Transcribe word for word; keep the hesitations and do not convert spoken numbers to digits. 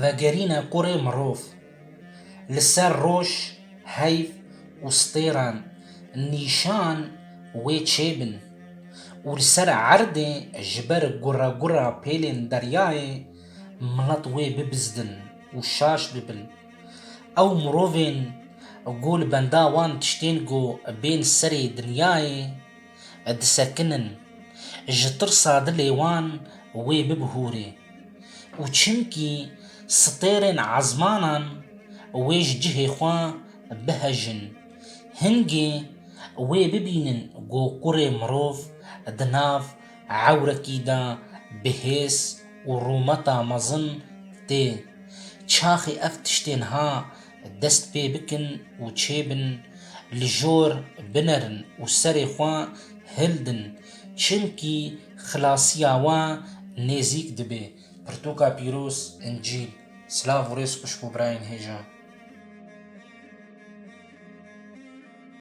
Vegerîne qurê mirov. Li ser roj, heyv û stêran nîşan wê çêbin û li ser erdê ji ber gure gura pêlên deryayê milet wê bibizdin û şaş bibin. Ew mirovên ku li benda wan tiştên ku bên serê dinyayê disekinin, ji tirsa dilê wan wê bibihûrê û çimkî stêrên ezmanan wê ji cihê xwe bihejin, hingê wê bibînin ku qurê mirov di nav ewrekî de bi hêz û rûmeta mezin tê. Çaxê ev tiştên ha dest pê bikin û çêbin, li jor binerin û serê xwe hildin, çimkî xilasiya wan nêzîk dibe. Pirtûka pîroz, Încîl. Silav û rêz xweş bo birayên hêja.